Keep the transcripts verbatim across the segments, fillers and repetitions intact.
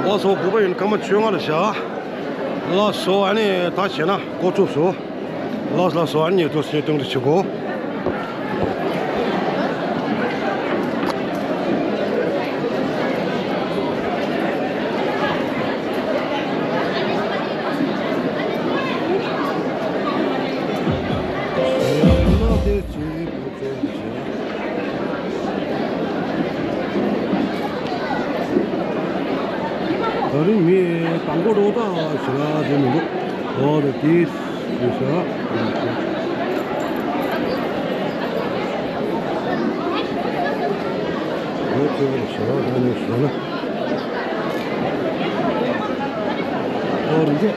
ལགས་སོ། བོད་པ་ཡིན་སྐར་མ་བཅོ་ལྔ་ལ་བཞག་ལགས་སོ། ཨ་ནི་ད་བྱས་ན་འགོ་ཚུགས་སོ། ལགས་ལགས་སོ། ཨ་ནི་ཉེ་དུ་སེ་སྟོན་དུ་བྱེད་དགོ། ད་རིང་མི་དང་པོ་རོགས་ད་ཞེ་དྲག་དེ་མི་འདུག་འོ་དེ་དེ་ཡོད་ས། འོ་དེ་ཞེ་དྲག་ད་ནས་ཞེ་ན། འོ་རིང་གེ།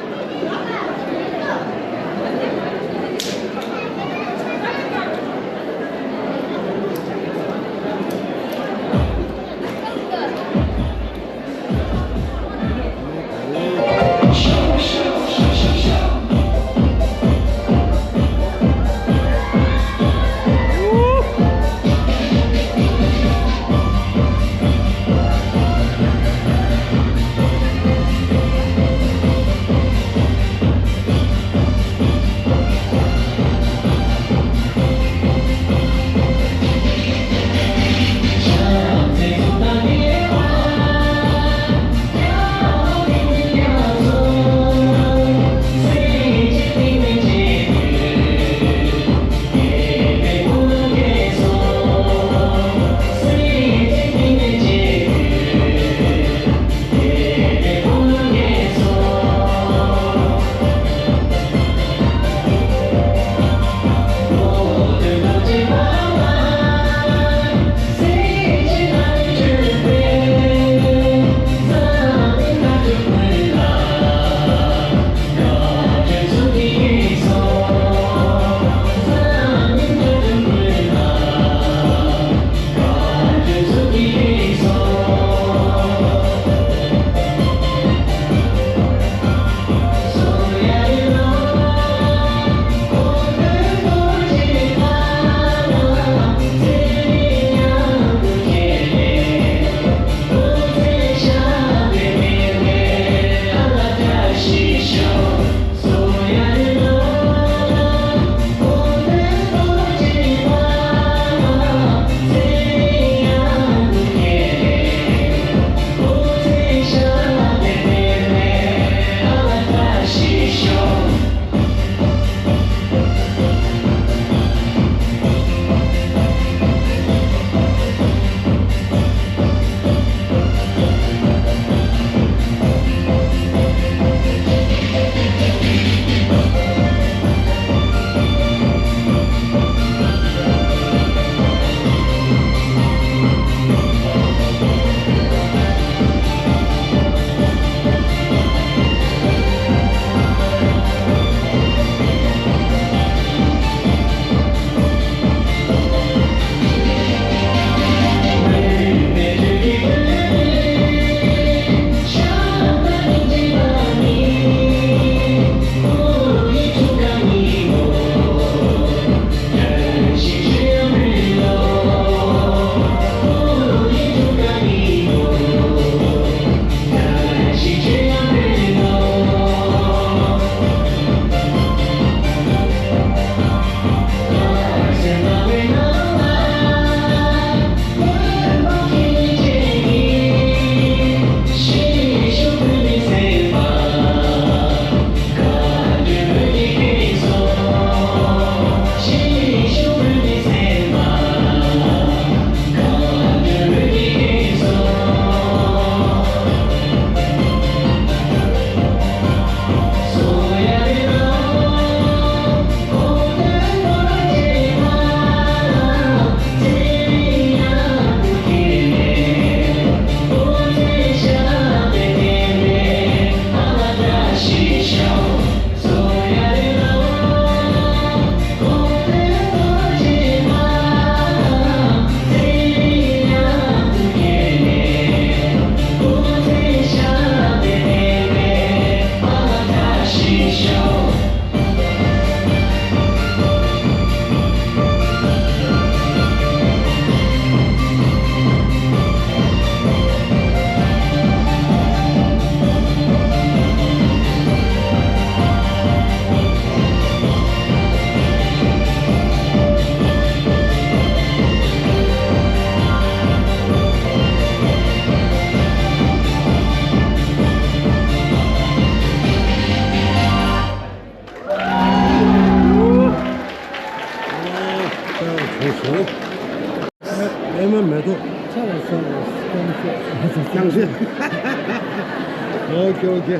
Okay, okay.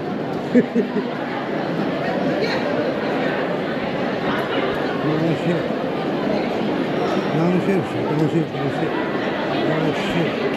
Long ship. Long ship, long ship, long ship. Long ship.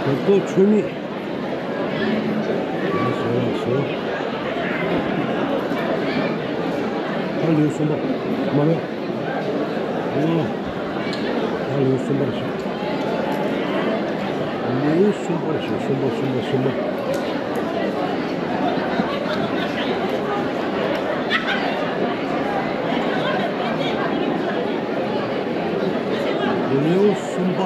དེ་ཚོ་ཆུ་མིག་ལགས་སོ། ལགས་སོ། ད་ལེའུ་གསུམ་པ་མ་རེད། ཨ། ད་ལེའུ་གསུམ་པར་བཞག་ལེའུ་གསུམ་པར་བཞག་གསུམ་པ། གསུམ་པ། གསུམ་པ། ལེའུ་གསུམ་པ།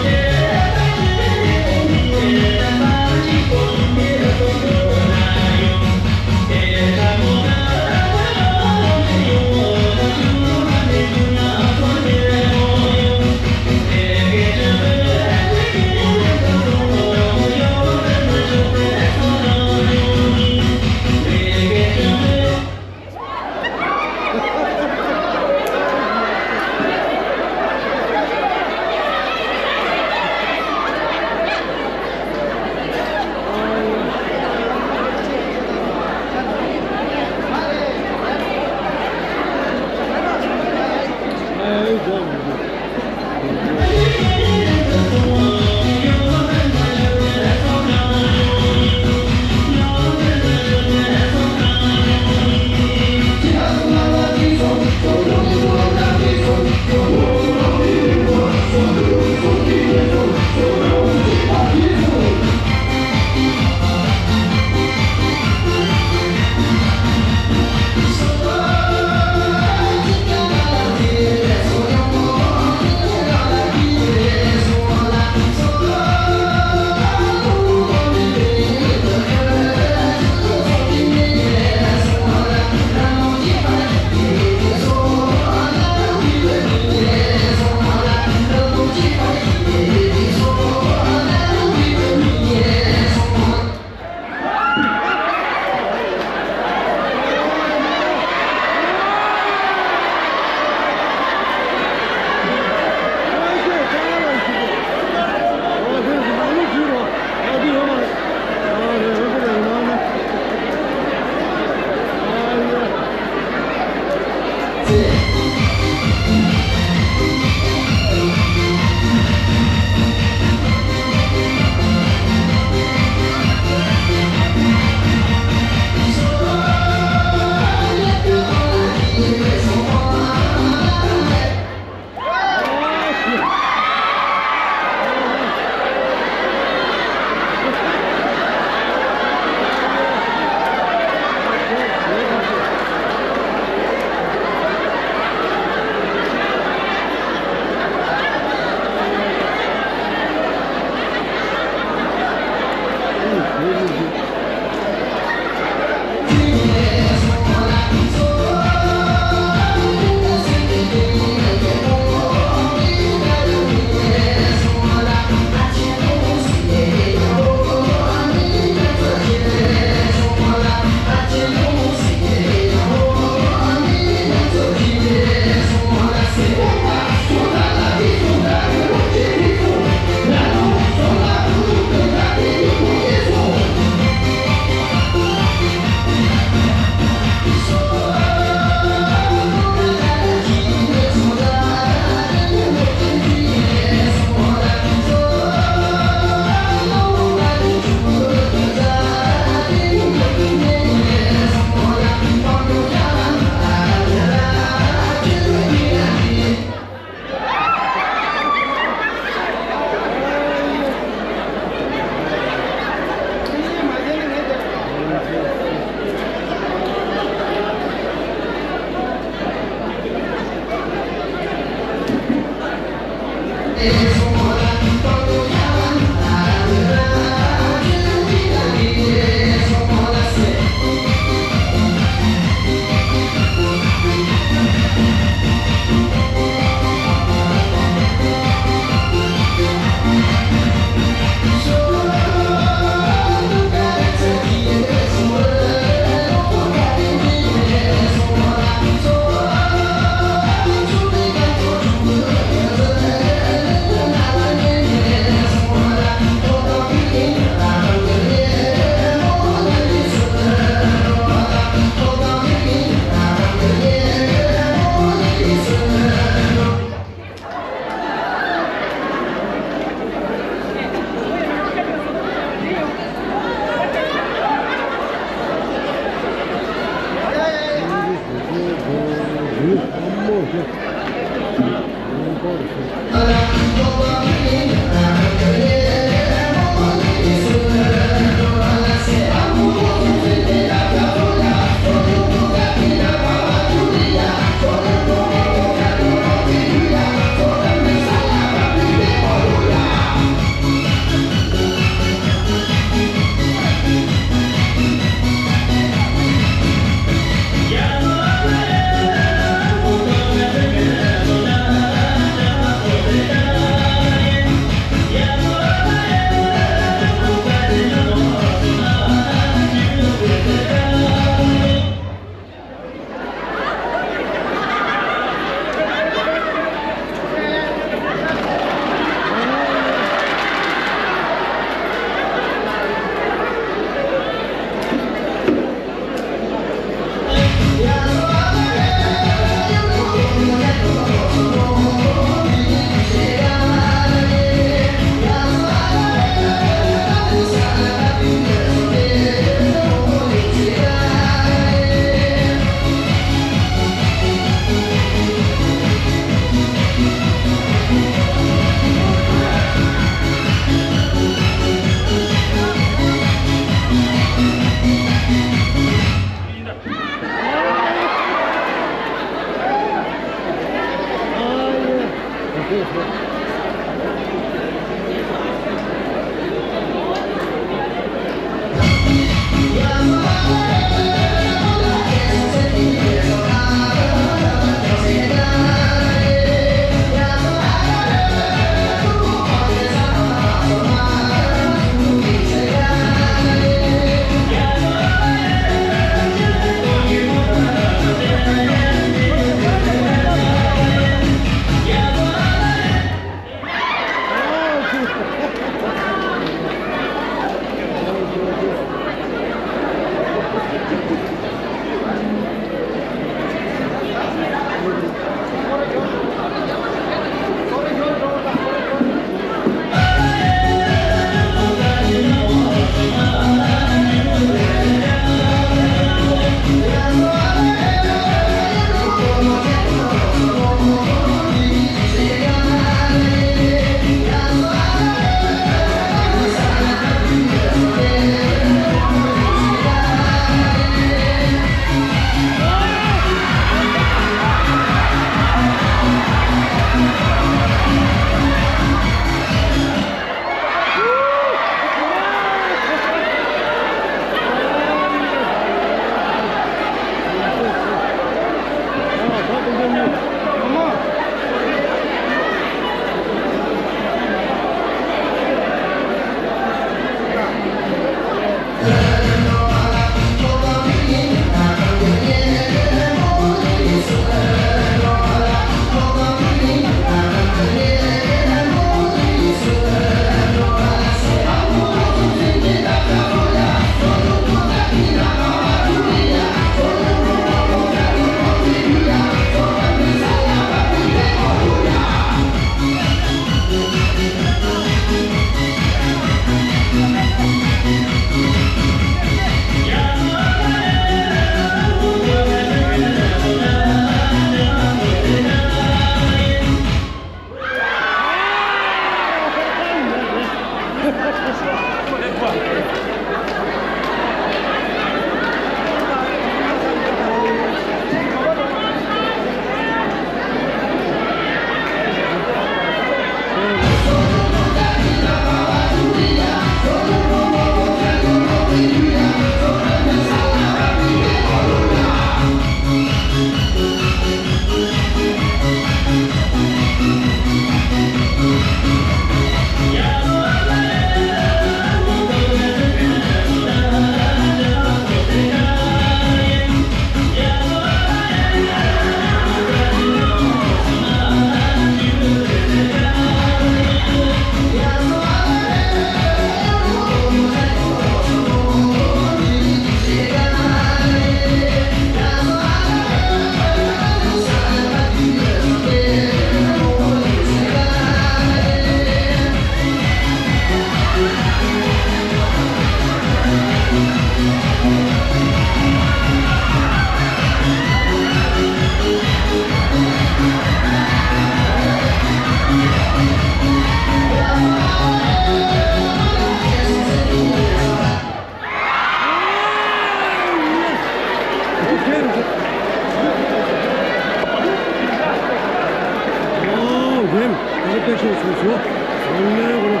ཨོ། ཨོ་ལེ་གོ་ལེ།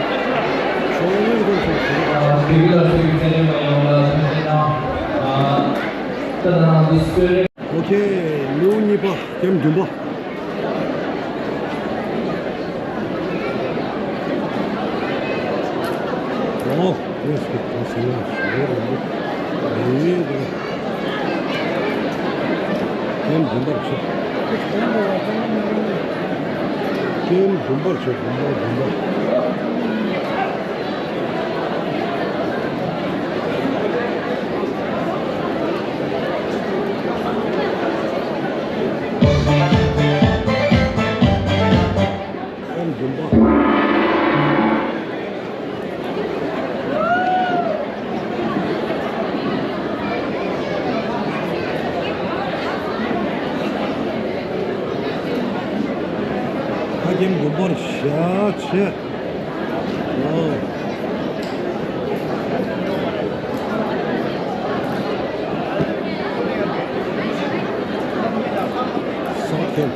ཨོ་ལེ་གོ་ལེ། ཨ། དེ་གི་ལ་སེ་གི་ཚན་རིག་པ་ཡོངས་ལ་ཐུགས་རྗེ་གནང་། ཨ། ད་ད་ང་འདི་སྐོར། ཨོ་ཁེ། ལེའུ་གཉིས་པ། ཀེམ་བདུན་པ། ཨོ། ལེས་ཀོ། ད་སེ་ཡ་ཞུ་རེ་རེ། ཨེ་རེ། ཀེམ་བདུན་པར་ཆེ། ཀེམ་བདུན་པར་ཆེ། བདུན་པ། བདུན་པ། ཀེམ་བདུན་པ། ཨ། ཀེམ་བདུན་པར་ཞག་ཆེ། ཨོ། ས་ཀེམ།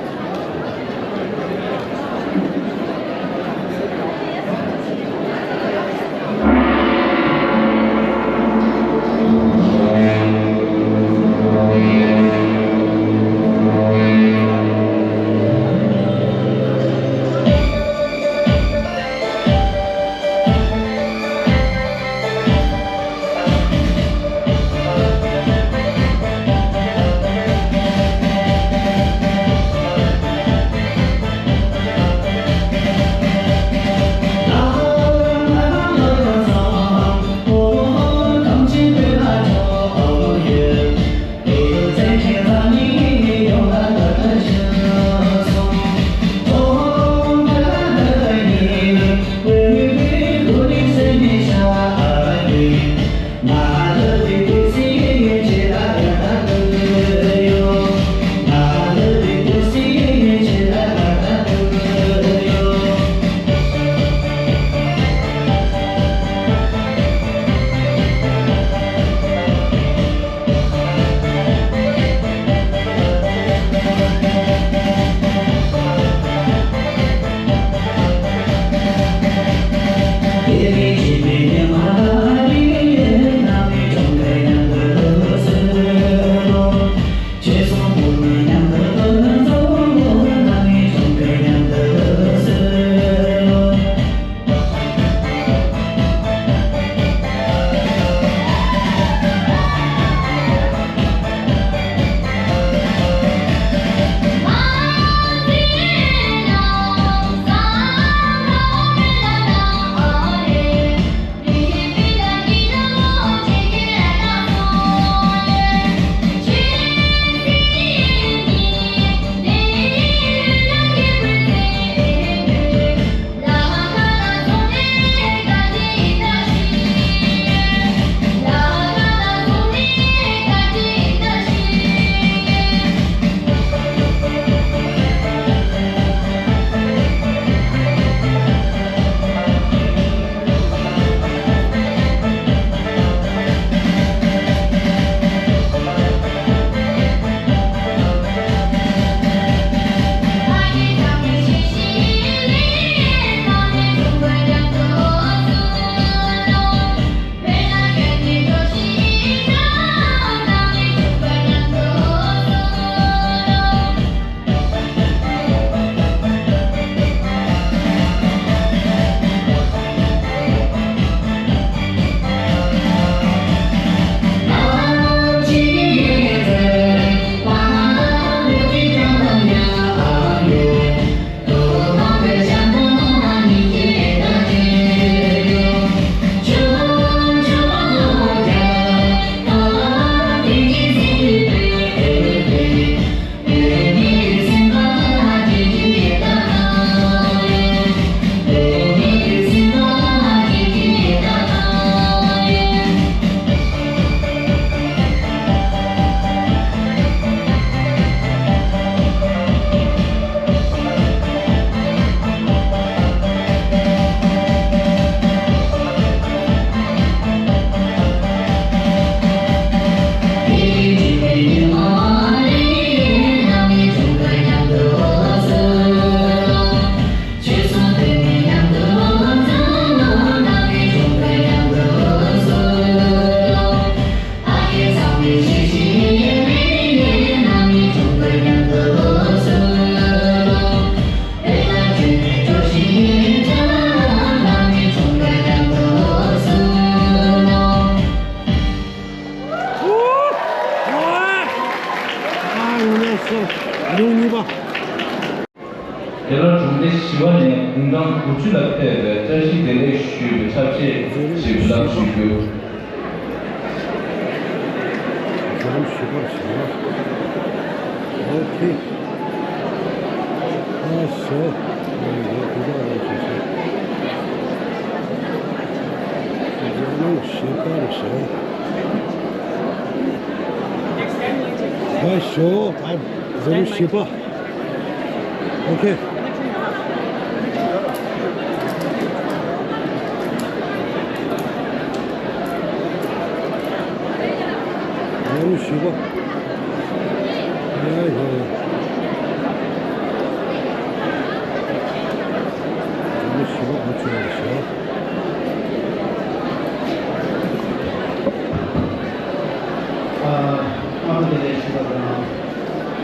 ཉུང་གཉིས་པ། དེ་ལ་གྲོང་སྡེ་བཞི་པ་ནས་དགུང་གྲངས་དགུ་བཅུ་ལ་ཕེབས་པའི་བཀྲ་ཤིས་བདེ་ལེགས་ཞུས་པའི་ཕྱག་བཞེས་ཞིག་ལགས་ཞུ་རྒྱུ། འཛམ་བཞི་པར་བྱ་བ། ཨོ་ཁེ། ཨ་ཞོ། ཨ་ཡོ་དེ་འདྲ་རེད་ཞུ་ཞུ། འཛམ་བཞི་པར་བྱ་བ། ཨ་ཞོ། ཨ་འཛམ་བཞི་པ། ཨོ་ཁེ། ཡང་ཞུ་བ། ཡ་ཡ་ཡ། ཡང་ཞུ་བ་ཨ་ཚོ་ཡ་ཞུ་བ། ཨ་ཨ་མ་དེ་ལས་ཞུ་བ་དང་།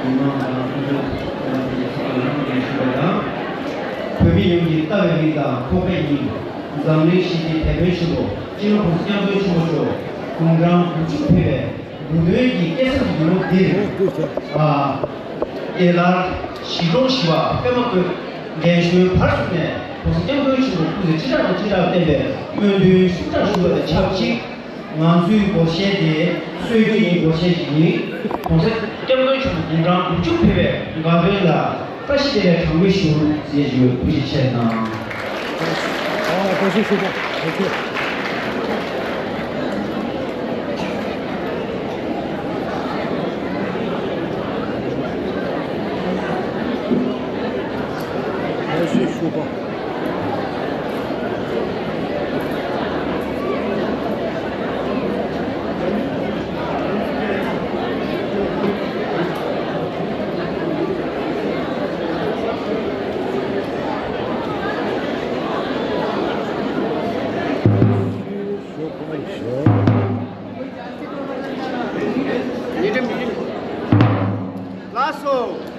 མི་མང་དང་སྐུ་མགྲོན་རྣམ་པ་ཚོ་ལ་ཡང་ཞུ་བ་དང་། བོད་མི་ཡོངས་ཀྱི་ལྟ་བའི་མིག་དང་ཁོག་པའི་སྙིང་། འཛམ་གླིང་ཞི་བདེའི་དེད་དཔོན་ཆེན་པོ་སྤྱི་ནོར་༸གོང་ས་༸སྐྱབས་མགོན་ཆེན་པོ་མཆོག་དགུང་གྲངས་དགུ་བཅུ་ཕེབས་པའི་དགུང་སྟོན་གྱི་སྐལ་བཟང་གི་ཉིན་མོ་འདིར། ཨ་ཨེ་ལར་གཞིས་གྲོང་བཞི་པ་པད་མ་བཀོད་རྒན་གཞོན་བར་གསུམ་ནས་༸གོང་ས་༸སྐྱབས་མགོན་ཆེན་པོ་སྐུ་ཚེ་ཁྲི་ཕྲག་དང་ཁྲི་ཕྲག་བརྟན་པའི་སྨོན་འདུན་ཤུགས་དྲག་ཞུ་བ་དང་ཆབས་ཅིག་ང་ཚོའི་སྒོར་གཞས་དེ་སྲོལ་རྒྱུན་གྱི་སྒོར་གཞས་ཤིག་ཡིན། ༸གོང་ས་༸སྐྱབས་མགོན་ཆེན་པོ་དགུང་གྲངས་དགུ་བཅུ་ཕེབས་པའི་དགའ་སྟོན་ལ་བཀྲ་ཤིས་བདེ་ལེགས་གྲངས་མེད་ཞུ་ཞེས་ཞུ་ཐུགས་རྗེ་ཆེ་གནང་། ཨ་བཀྲ་ཤིས་བདེ་ལེགས། ཨོ་ཁེ། བཀྲ་ཤིས་བདེ་ལེགས། ལགས་སོ།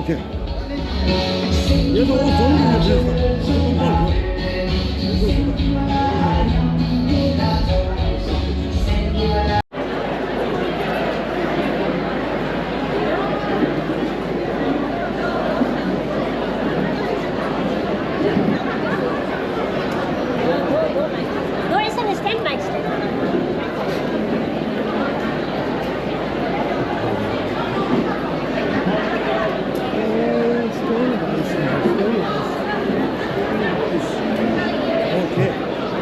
ཁྱེད། ཡེ་ད་འོ་ཟོ་ནི་ཡོད་རེད་ས། Okay.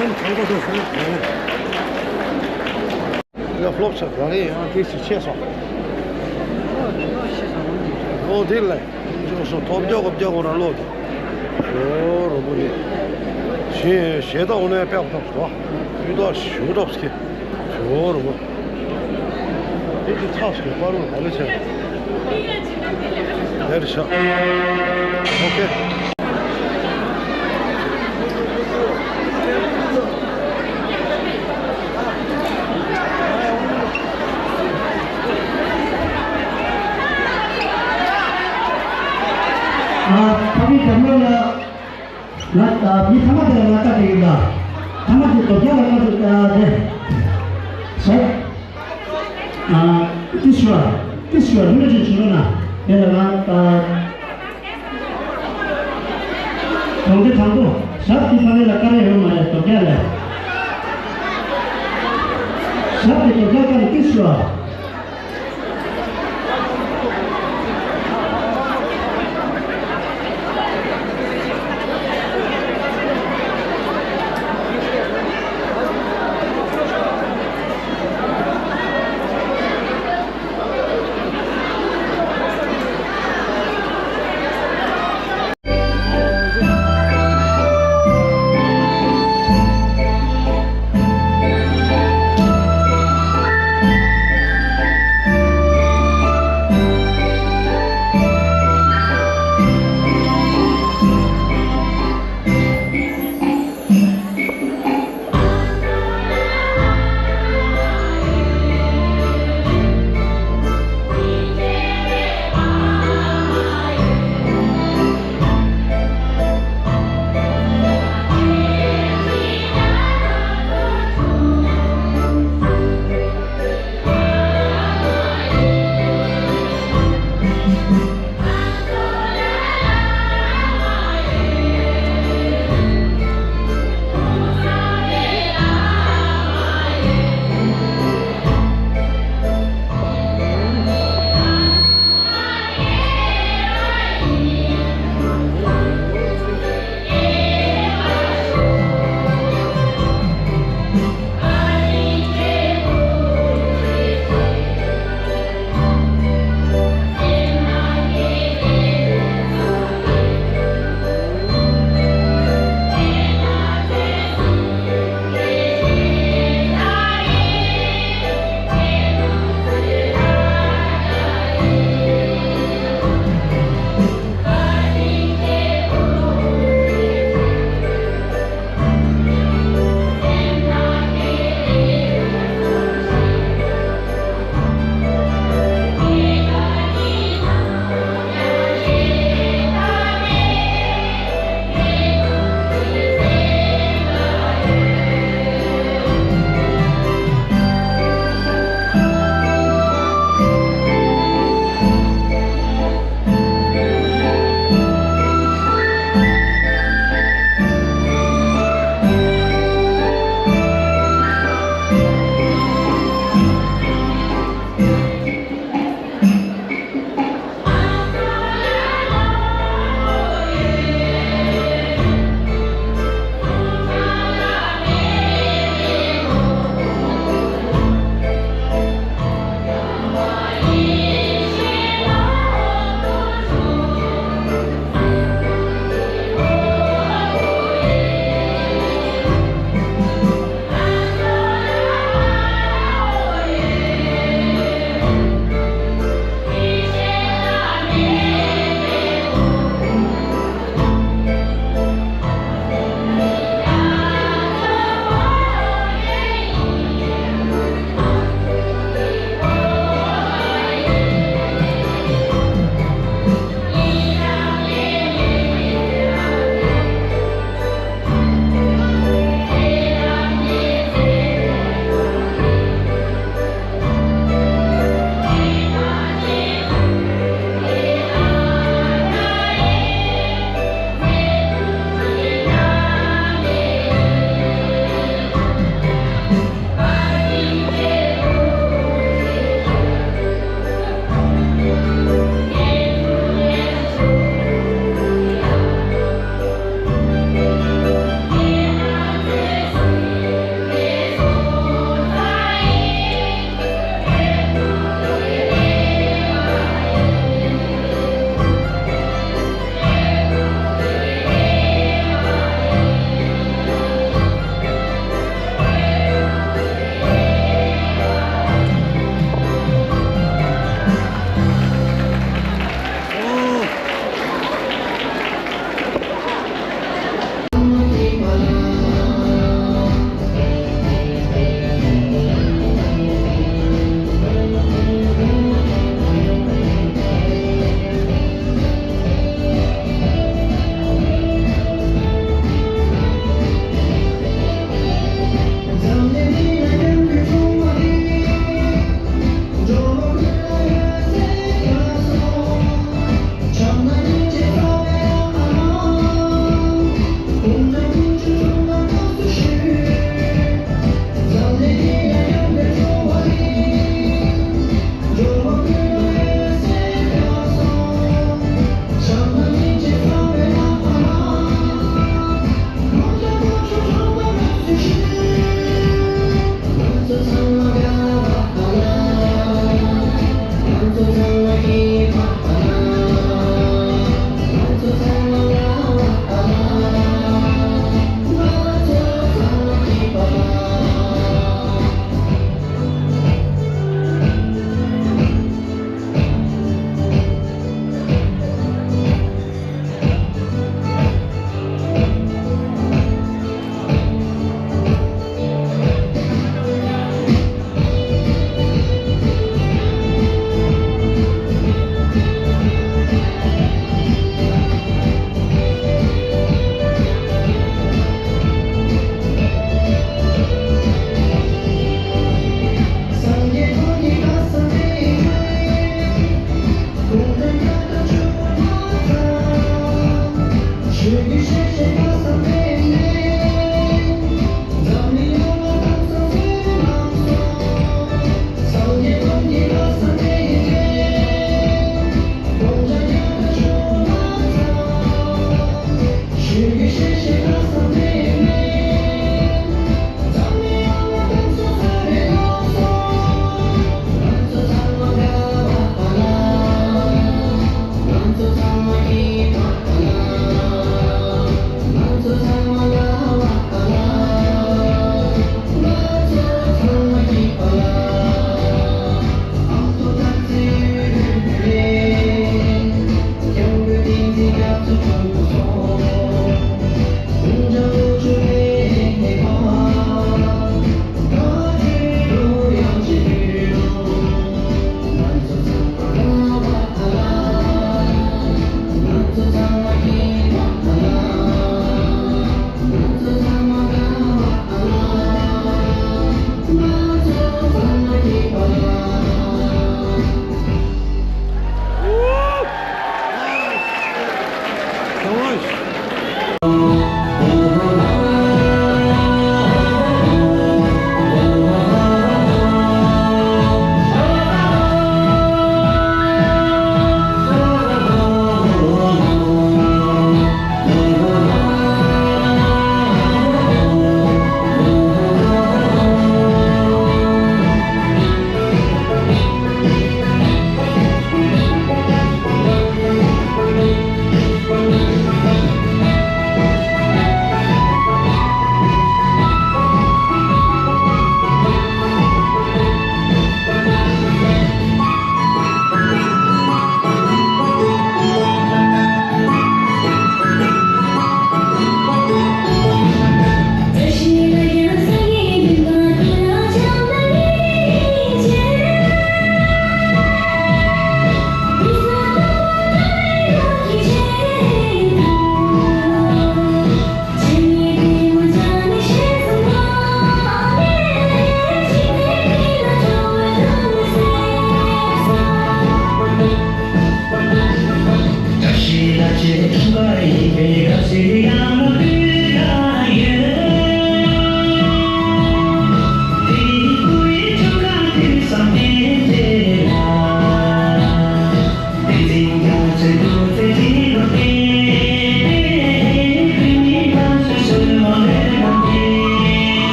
ཡ་ལྷོབ་ཆགས་ག་རེ་ཡང་དེ་སུ་ཆེ་སོང་། ཨོ་དེ་ལས་ཅོག་སོ་ཐོབ་རྒྱག་གོ་རྒྱག་གོ་ར་ལོག་གི། ཨོ་རོ་པོ་ནི་ཞེ་ཞེ་ད་འོ་ནས་དཔེ་ཐོབ་སོ་ཡུ་ད་ཞུ་ཐོབ་སྐྱེ། ཨོ་རོ་པོ། དེ་གི་ཚགས་སུ་པར་རུ་ག་རེ་བྱས། དེར་བཞག་ཨོ་ཁེ། ཨ་ཕ་གི་དེ་མོ་ལ། ང་ཨ་མི་ཐ་མ་དེ་ལ་ང་ལྟ་དེ་ཡིན་ལ། ཐ་མ་དེ་དོ་རྒྱ་ལ་ང་ཚོ་ཨ་དེ། ཟེར། ཨ་ཏི་ཤུ་ཨ། ཏི་ཤུ་ཨ་ལུས་ཅིག་བྱུང་ན། དེ་ལ་ང་ཨ། གྲོང་སྡེ་དང་པོ། ཞབས་ཀྱི་ཕ་ལེ་ལ་ཀ་རེ་ཡོད་མ་རེད་དོ་རྒྱ་ལ། ཞབས་ཀྱི་དོ་རྒྱ་ཀ་རེ་ཏི་ཤུ་ཨ།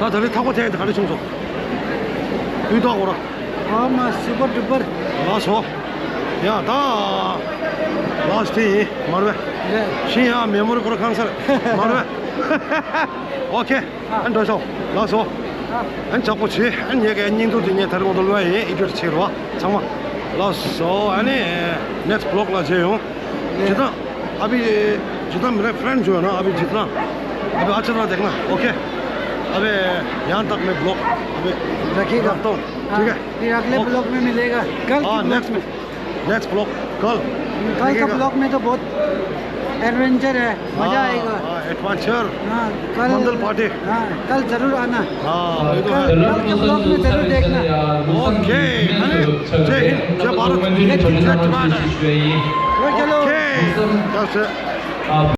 ད་ད་རེས་ཐག་པ་འཐེན་དེ་ག་རེ་བྱུང་སོང་། དབུས་ཐོག་འོ་ར། ཨ་མ་སུ་པར་ཌུ་པར། ལགས་སོ། ཡ་ད། ལགས་སོ་དེ་ཡིན་མ་རེད་པས། རེད། ཤིང་ཡ་མེ་མོར་ཁོ་ར་ཁང་སར་མ་རེད་པས། ཨོ་ཁེ། ཨ་འགྲོ་ཤོག་ལགས་སོ། ཨ་ནི་ཇག་པོ་བྱེད། ཨ་ནི་ངས་ཀྱི་བརྙན་ཐུང་དེ་ངས་ད་རེས་འོ་དོ་ལོན་ཡིན། ཨི་ཌིཊ་བྱེད་རོགས་ཚང་མ། ལགས་སོ། ཨ་ནི་ནེགསི་བྷི་ལོག་ལ་མཇལ་ཡོང་། ཇི་ལྟར། अभी जितना मेरा फ्रेंड जो है ना, अभी जितना, अभी अच्छा तरह देखना, ओके। अबे यहाँ तक मैं ब्लॉग अभी रखेगा। रखता हूँ, ठीक है? फिर अगले ब्लॉग में मिलेगा। कल हाँ, नेक्स्ट में, नेक्स्ट ब्लॉग कल। कल का ब्लॉग में तो बहुत एडवेंचर है, मजा आएगा। हाँ, एडवेंचर। हाँ, कल मंगल पार्टी। हाँ, कल जरूर आना। हाँ, वही तो है। कल के ब्लॉग में जरूर देखना। ओके, अरे, जय हिंद, जय भारत, जय तिब्बत। ओके, जय श्री